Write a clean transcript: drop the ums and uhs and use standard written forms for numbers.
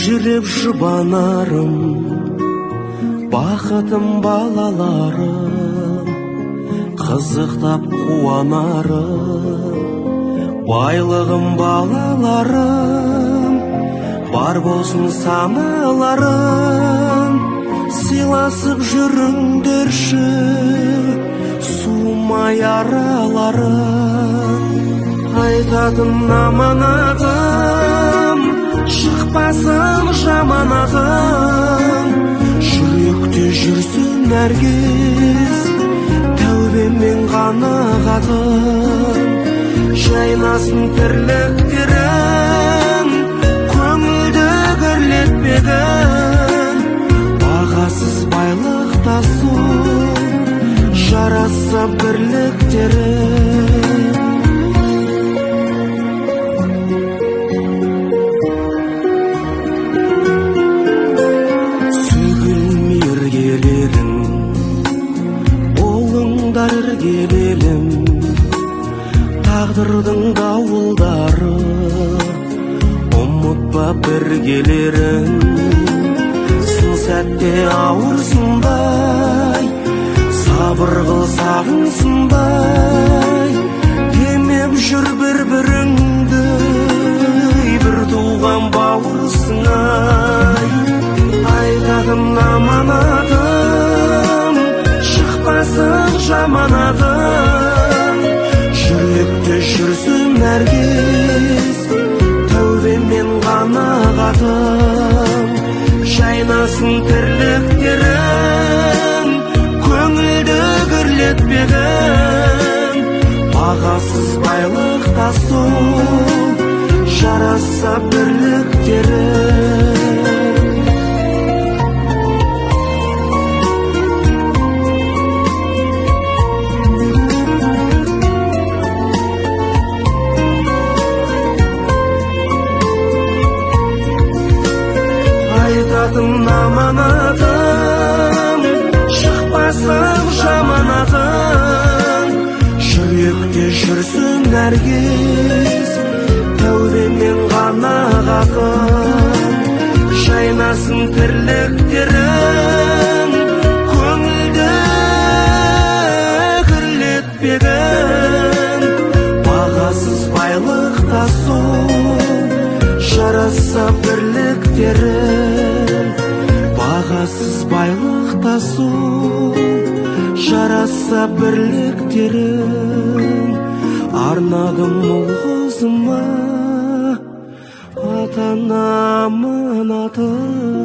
Елжіреп жұбанарым, бақытым балаларым, қызықтап қуанарым, байлығым балаларым, бар болсын саналарым, сыйласып жүріңдерші, суымай араларым. Айтатын аманатым, шықпасын жаман атың, жүректе жүрсін әркез тәубемен қанағатым, жайнасын тірліктерің, көңілді кірлетпегін, бағасыз байлық та сол, жарасса бірліктерің. Сөгілмей іргелерің, болыңдар іргелі, тағдырдың дауылдары, ұмытпа біргелерің, сын сәтте ауырсынбай, сабыр қыл сағынсынбай, демеп жүр бір біріңді, бір туған бауырсың ай. Айтатын аманатым, шықпасын жаман атың, жүректе жүрсін әркез тәубемен қанағатым, жайнасын тірліктерің, көңілді кірлетпегін, бағасыз байлық та сол, жарасса бірліктерің. Айтатын аманатым, шықпасын жаман атың, жүректе жүрсін әркез тәубемен қанағатым, жайнасын тірліктерің, көңілді кірлетпегін, бағасыз байлық та сол, жарасса бірліктерің, бағасыз байлық та сол, жарасса бірліктерің. Арнадым ұл қызыма ата ана аманатын.